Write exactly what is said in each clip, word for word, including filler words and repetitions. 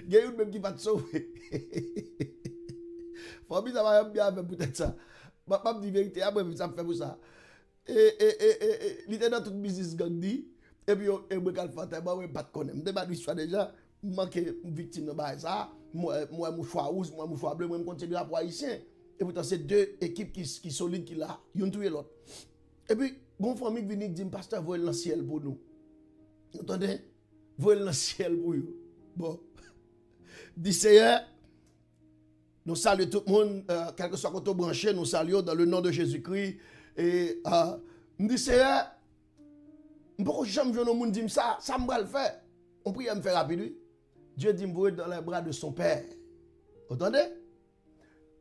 Gen youn menm ki pa t sove. Fanmi sa pa janm byen avè m poutèt sa. M ap, m ap di verite a, mwen menm sa m fè pou sa. E, e, e, e, e, li te nan tout biznis gang li. Epi yo, e mwen k al fè antèman, mwen pa t konnen. M te ba nou istwa deja. M manke viktim nan bagay sa. M wè, m wè mouchwa wouj, m wè mouchwa ble, mwen m konn se drapo ayisyen. Epoutan se de ekip ki, ki solid ki la. Youn touye lòt. Epi, gon fanmi k vini k di m, pastè, voye l nan syèl pou nou. Nou tande? Voye l nan syèl pou yo. Bon. Di Seyè, nou salye tout moun, euh, kèlkeswa kote w branche, nou salye w dans le nom de Jésus-Christ. E, euh, m di, Seyè, m poko janm jwenn yon moun di m sa, sa m pral fè. Yon priyè m fè rapid, wi. Dye di m voye dans les bras de son père. Ou tande?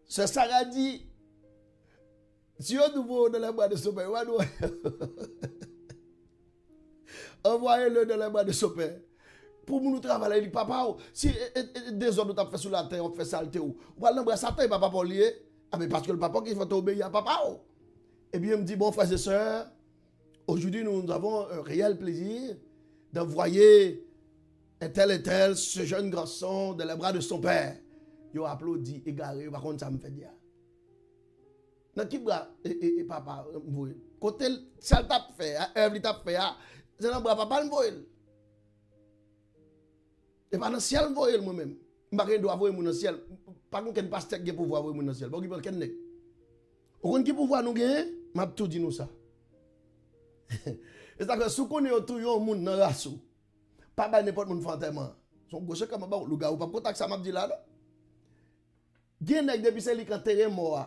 Sè Sara di, si yo di w voye w dans les bras de son père, yo pa di w anyen. Envoyez-le dans les bras de son père. Pou moun ou travay la, li papa w. Si e, e, e, dezòd ou t ap fè sou latè, w ap fè salte w, ou pral nan bra Satan, e pa papa w li ye. A, men paske l papa w ki fè w te obeyi a papa w. Ebyen, m di, bon, frères et sœurs, aujourd'hui, nous, nous avons un réel plaisir d'envoyer un tel et tel, ce jeune garçon, dans les bras de son père. Yo aplodi, egare, yo pa konn sa m fè di a. Nan ki bra, e, e, e papa m voye l? Kote l, sa l t ap fè a, èv li t ap fè a, se nan bra papa l m voye l. E pa nan syèl m voye l mwen menm. M pa gen dwa voye moun nan syèl. Pa gen okenn pastè ki gen pouvwa voye moun nan syèl. Pa okipe okenn nèg. Ou konn ki pouvwa nou genyen? M ap tou di nou sa. E sa fè, si w konnen yo touye yon moun nan ras ou, pa bay nenpòt moun fè antèman an. Se yon gwo sekrè m ap ba w. Lougawou p ap kontan ak sa m ap di la, non. Gen nèg depi se li k antere mò a,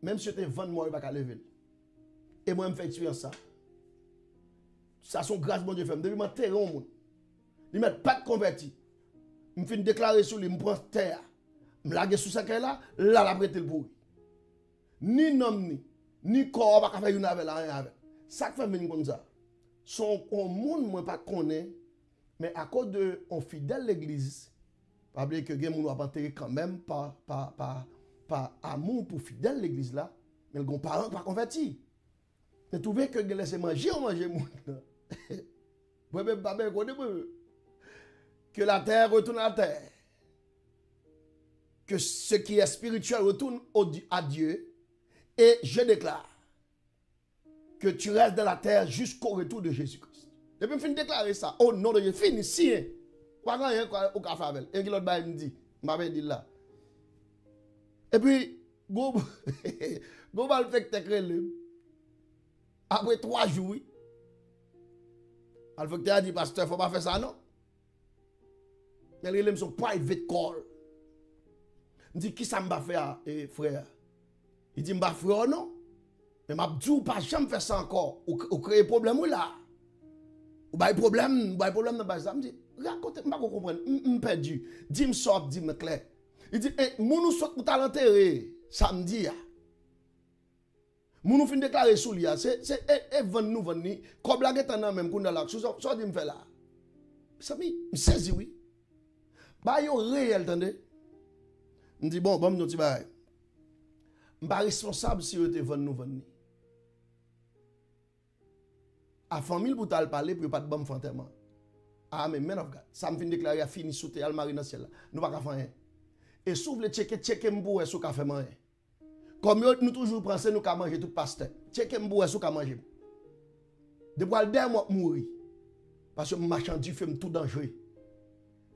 menm si yo te vann mò a, yo pa ka leve l. E mwen, m fè eksperyans sa. Sa se yon gras Bondye fè m. Depi m antere yon moun, li mèt pa t konvèti. M fin deklare sou li, m pran tè a, m lage sou sèkèy la, la l ap rete l pouri. Ni nanm ni, ni kò a pa ka fè youn avè l, anyen avè l. Sa k fè m vin konn sa? Se yon, yon moun mwen pa t konnen, men akoz de yon fidèl legliz, pa bliye ke gen moun w ap antere kanmenm pa, pa, pa, pa amou pou fidèl legliz la, men l gen yon paran k pa konvèti. Men twouve ke genlè se manje yo manje moun nan. Mwen menm pa byen konnen mwen menm. Que la terre retourne à la terre. Que ce qui est spirituel retourne au, à Dieu. Et je déclare que tu restes dans la terre jusqu'au retour de Jésus-Christ. Depi m fin deklare sa, o non de Jezi, fini, siyen. Pa gen anyen ou ka fè avè l. E ki lòt bagay m di? M pa vle di l la. Epi, gwo, gwo malfektè k rele m. Apre twa jou, wi. Malfektè a di, pastè, fò w pa fè sa, non. Men l rele m sou private call. M di, kisa m pa fè a, e, frè a? Li di, m pa frè w, non. Men m ap di w, pa janm fè sa ankò. Ou, ou kreye pwoblèm, wi, la. Ou bay pwoblèm, ou bay pwoblèm nan baz la. M di, rakonte, m pa ko konprann. M, m pèdi. Di m sa w ap di m klè. Li di, e, moun ou sot, ou t al antere samdi a. Moun ou fin deklare sou li a, se, se, e, e vann nou vann li. Kòb la gentan nan men m kounye a la. Sa, sa w di m fè la? Mezanmi, m sezi, wi. Bagay yo reyèl, tande. M di, bon, ban m di yon ti bagay. M pa responsab si yo te vann nou vann li. A fanmi l pou t al pale pou yo pa t ban m fè antèman. A, men man of God. Sa m fin deklare a fini, sou tè a l mare nan syèl la. Nou pa ka fè anyen. E si w vle tcheke, tcheke m pou wè si w ka fè m anyen. Kòm yo, nou toujou panse nou ka manje tout pastè. Tcheke m pou wè si w ka manje m. Depi w al dèyè m, w ap mouri. Paske m mache an dife, m tou danjre.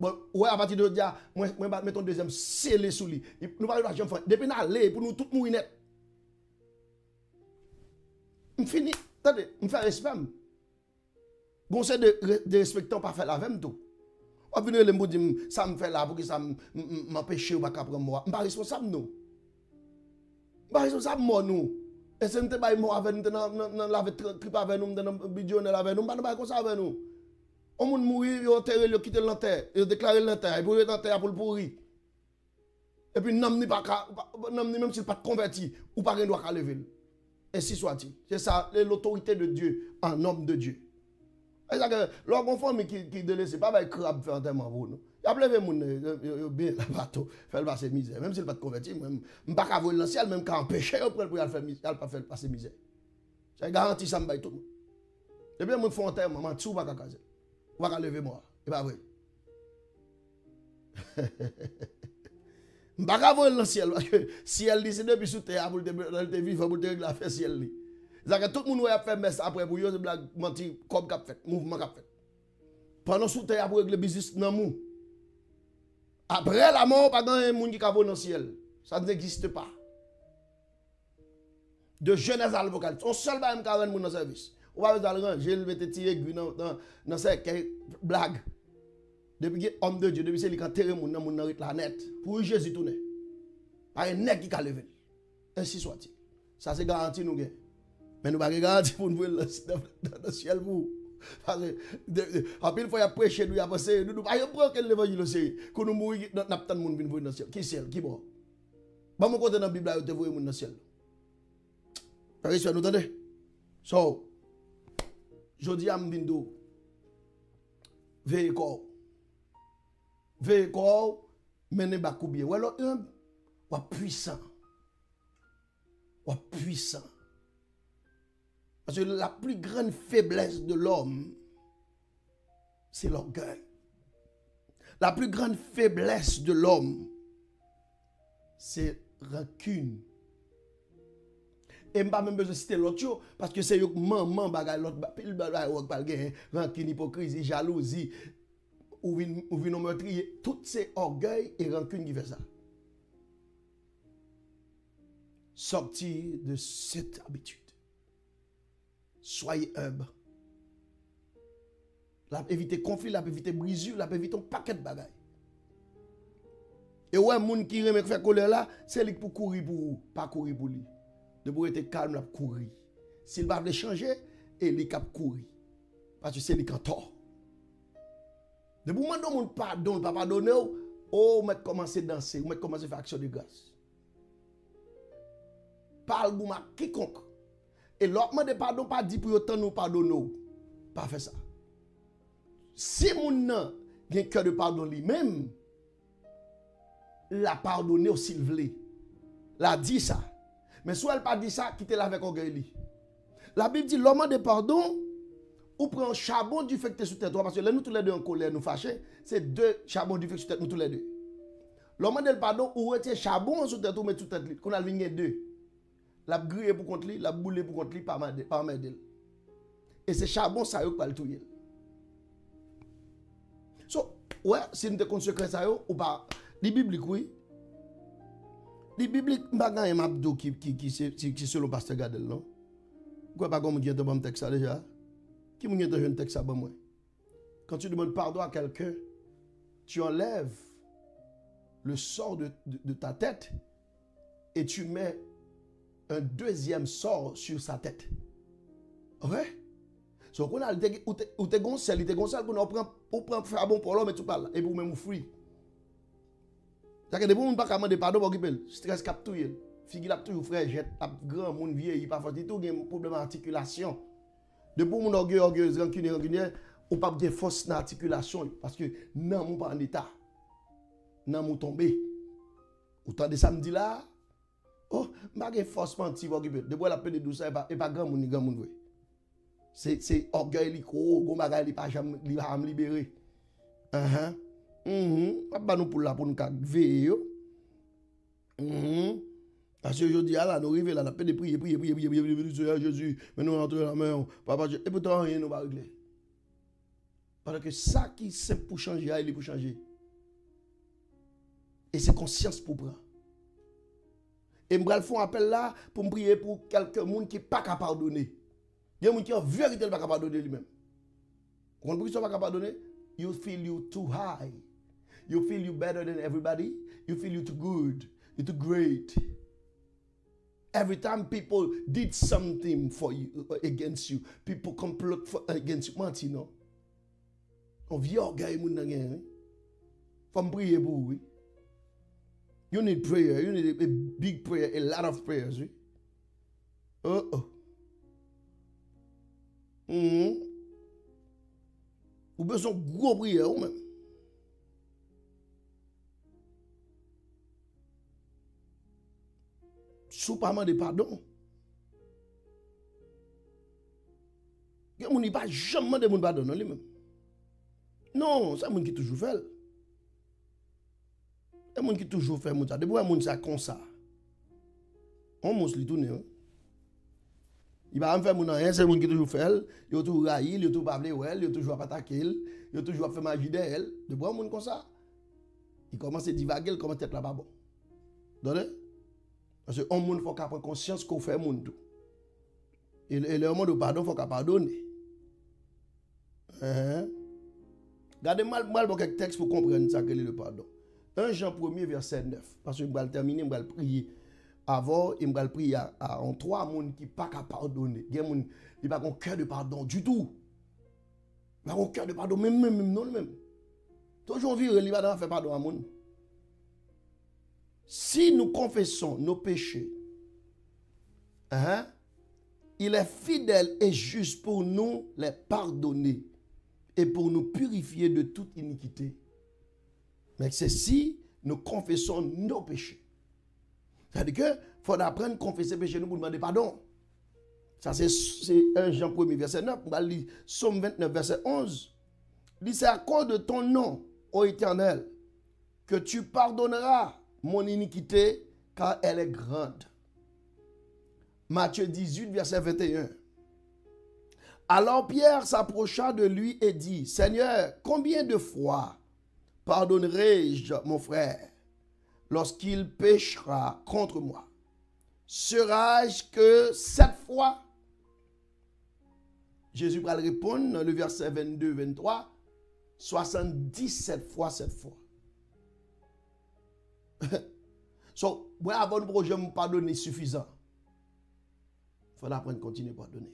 Bon, ou wè, apati de jodi a, mwen, mwen ba, met yon dezyèm sele sou li. Nou pa dwe janm fè. Depi n ale, pou nou tout mouri nèt. M fini. Tande, m fè respè m. Gon se de, de respektan w pa fè l avè m tou. W ap vin rele m pou di m sa m fè la, poukisa m, m, m, m anpeche w pa ka pran mò a. M pa responsab, non. M pa responsab mò nou. Èske m te bay mò avè nou, m te nan, nan, nan lave tr-, trip avè nou, m te nan bidyonèl avè nou, m pa nan bagay konsa avè nou. Yon moun mouri, yo antere l, yo kite l nan tè, yo deklare l nan tè a, epi w ret nan tè a pou l pouri. Epi nanm ni pa ka, pa, nanm ni menm si l pa t konvèti, ou pa gen dwa ka leve l. Ainsi soit-il. Se sa, le, l'autorité de Dieu, en homme de Dieu. E sa ke, lè w gon fanmi ki, ki delese, pa bay krab fè antèman pou nou. Y ap leve moun nan, yo, yo, yo byen la bato, fè l pase mizè. Menm si l pa t konvèti, mwen, m, m pa ka voye l nan syèl, men m ka anpeche yo pran l pou y al fè mizè, y al pa fè l pase mizè. Se garanti sa m bay tout moun. Depi yon moun fè yon antèman, manti ou pa ka kraze l. Ou pa ka leve mò a. E pa vre. M pa ka voye l nan syèl, paske syèl li se depi sou tè a pou l te, lè l te vivan, pou l te regle afè syèl li. Sa ke tout moun wè y ap fè mès apre pou yo, se blag, manti, kòb k ap fèt, mouvman k ap fèt. Pandan sou tè a pou regle biznis nanm ou. Apre lanmò, pa gen moun ki ka voye nan syèl. Ça n'existe pas. De Genèse à l'Apocalypse. On sèl bagay m ka rann moun nan sèvis. Ou pa bezwen al ranje l, mete ti egwi nan, nan, nan sèkèy, blag. Depi gen homme de Dieu, depi se li k antere moun nan, moun nan ret la nèt. Pou Jezi tounen. Pa gen nèg ki ka leve l. Ainsi soit-il. Sa se garanti nou gen. Men nou pa gen garanti pou n voye l nan, nan, nan syèl pou ou. Paske, de, de, anpil fwa, y ap preche nou, y ap anseye nou, nou pa janm pran okenn levanjil oserye. Kou nou mouri, n, n ap tann moun vin voye nan syèl. Ki syèl? Ki bò? Ban m yon kote nan Bib la yo te voye moun nan syèl. Frè e sè, nou tande? So, jodi a m vin di w, veye kò w. Veye kò w, mennen bak ou byen. Wè lòt yo, w ap pwisan. W ap pwisan. Parce que la plus grande faiblesse de l'homme, c'est l'orgueil. La plus grande faiblesse de l'homme, c'est rancune. E m pa menm bezwen site lòt yo, paske se yo k manman bagay lòt, ba- pil bagay wòg pral genyen, rankin, ipokrizi, jalouzi, ou vin, ou vin yon mètriye. Tout se ògèy e rankin ki fè sa. Sortir de cette habitude. Soyez humble. L ap evite konfli, l ap evite brizur, l ap evite yon pakèt bagay. E w wè moun ki renmen fè kolè la, se li k pou kouri pou ou, pa kouri pou li. Depi w rete kalm, l ap kouri. Si l pa vle chanje, e li k ap kouri. Paske se li k antò. Depi w mande yon moun padon, l pa padone w, o, ou mèt kòmanse danse, ou mèt kòmanse fè aksyon de gras. Pa al goumen ak kikonk. E lè w ap mande padon, pa di pou yo tann ou padone w. Pa fè sa. Si moun nan gen kè de padon li menm, l a padone w si l vle. L a di sa. Men si w wè l pa di sa, kite l avèk ògèy li. Labib di, lè w mande padon, ou pran chabon dife ki te sou tèt ou a, paske lè nou toulède an kolè, nou fache, se de chabon dife ki sou tèt nou toulède. Lè w mande l padon, ou retire chabon an sou tèt ou, met sou tèt li. Kounye a l vin gen de. L ap griye pou kont li, l ap boule pou kont li, pa mande, pa anmède l. E se chabon sa yo k pral touye l. So, wè, si n te konn sekrè sa yo, ou pa, li biblik, wi. Li biblik, m pa gen anyen m ap di w ki, ki, ki, se, ki, ki selon pastè Gadel, non. Ou kwè pa gen moun ki gentan ban m tèks sa deja? Ki moun ki gentan jwenn tèks sa ban mwen? Quand tu demandes pardon à quelqu'un, tu enlèves le sort de, de, de ta tête et tu mets un deuxième sort sur sa tête. Ok? So, kounye a, li te, ou te, ou te gon sèl, li te gon sèl, kounye a, ou pran, ou pran chabon pa w la, ou met sou pa l la, epi ou menm ou fri. Sa ke depi moun pa ka mande padon, pa okipe l. Strès k ap touye l. Figi l ap toujou frèjèt, l ap granmoun, vyeyi, pafwa li tou gen pwoblèm atikilasyon. Depi yon moun ògeye, ògeyez, rankine, rankinyè, ou p ap gen fòs nan atikilasyon yo, paske nanm ou pa an eta. Nanm ou tonbe. Ou tande sa m di la a? Oh, m pa gen fòs manti, pa okipe l. Depi w wè l ap pede di w sa, e pa, e pa granmoun li granmoun vre. Se, se ògèy li gwo, gon bagay li pa janm, li pa janm libere. Ahan. Mhm. M ap ba nou poul la pou n ka veye yo. Mhm. Paske jodi a la, nou rive la, n ap pede priye, priye, priye, Seyè Jezi, men nou antre nan men w, Papa Dye, e poutan anyen nou pa regle. Pandan ke sa ki senp pou chanje a, li pou chanje. E se konsyans pou pran. E m pral fè yon apèl la pou m priye pou kèlke moun ki pa ka padone. Gen moun ki an verite li pa ka padone li menm. Ou konn poukisa w pa ka padone? You feel you too high. You feel you better than everybody. You feel you too good. You too great. Every time people did something for you, against you, people complot for, against you. Manti non. Yon vye ògèy moun nan genyen, wi. Fò m priye pou ou, wi. You need prayer. You need a, a big prayer, a lot of prayers, wi. Oh, oh. Mhm. Ou bezwen gwo priyè, ou menm. Si w pa mande padon. Gen moun, li pa janm mande moun padon, non, li menm. Non, se moun ki toujou fè l. E moun ki toujou fè moun sa. Depi w wè moun sa konsa, on mons li tounen, wi. Li pa janm fè moun anyen, se moun ki toujou fè l, yo toujou rayi l, yo toujou pa vle wè l, yo toujou ap atake l, yo toujou ap fè maji dèyè l. Depi w wè moun konsa, li kòmanse divage, l kòmanse tèt la pa bon. Tande? Paske on moun fòk ap pran konsyans ke w fè moun tou. E, e lè yo mande w padon, fòk w padone. Hein? Gade, m pral, m pral ba w kèk tèks pou w konprann sa k rele le padon. En Jan premye, vèsè nèf. Paske m pral tèmine, m pral priye avè w, e m pral priye a, a yon twa moun ki pa ka padone. Gen moun, li pa gen kè de padon ditou. Li pa gen kè de padon, menm, menm, menm, non, li menm. Toujou vire, li pa nan afè padon a moun. Si nous confessons nos péchés, hein, il est fidèle et juste pour nous les pardonner et pour nous purifier de toute iniquité. Men se si nou konfese nou peche. Sa vle di ke fò n aprann konfese peche nou pou n mande padon. Sa se, se en Jan premye vèsè nèf, m pral li Sòm vennèf vèsè onz. Li, c'est à cause de ton nom, ô Éternel, que tu pardonneras mon iniquité, car elle est grande. Matthieu dix-huit, verset vingt et un. Alors Pierre s'approcha de lui et dit, Seigneur, combien de fois pardonnerai-je mon frère lorsqu'il péchera contre moi? Sera-je que sept fois? Jezi pral reponn nan le vèsè vennde, venntwa, swasanndisèt fwa sèt fwa. So, mwen, avan nou poko janm padone sifizan. Fò n aprann kontinye padone.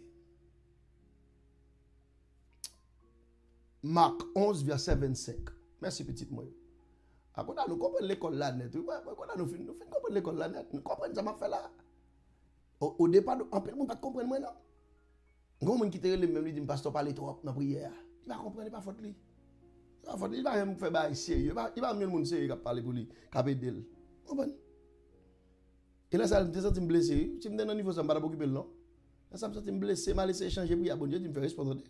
Mak onz, vèsè vennsenk. Mèsi, pitit mwen. Akounye a, nou konprann lekòl la nèt, wi. Mwen, mwen, kounye a, nou fin, nou fin konprann lekòl la nèt. Nou konprann sa m ap fè la. O, o depa, nou, anpil moun pa t konprann mwen, non. Gen yon moun ki te rele m menm, li di m, pastè, w pale twòp nan priyè a. Li pa konprann, e pa fòt li. E pa fòt li, li pa janm fè bagay serye. Li pa, li pa janm jwenn moun serye k ap pale pou li, k ap ede l. Konprann? E lè sa a, m te santi m blese, wi. Si m te nan nivo sa, m pa t ap okipe l, non. Lè sa a, m santi m blese, m al eseye chanje priyè a, Bondye di m fè respon, tande.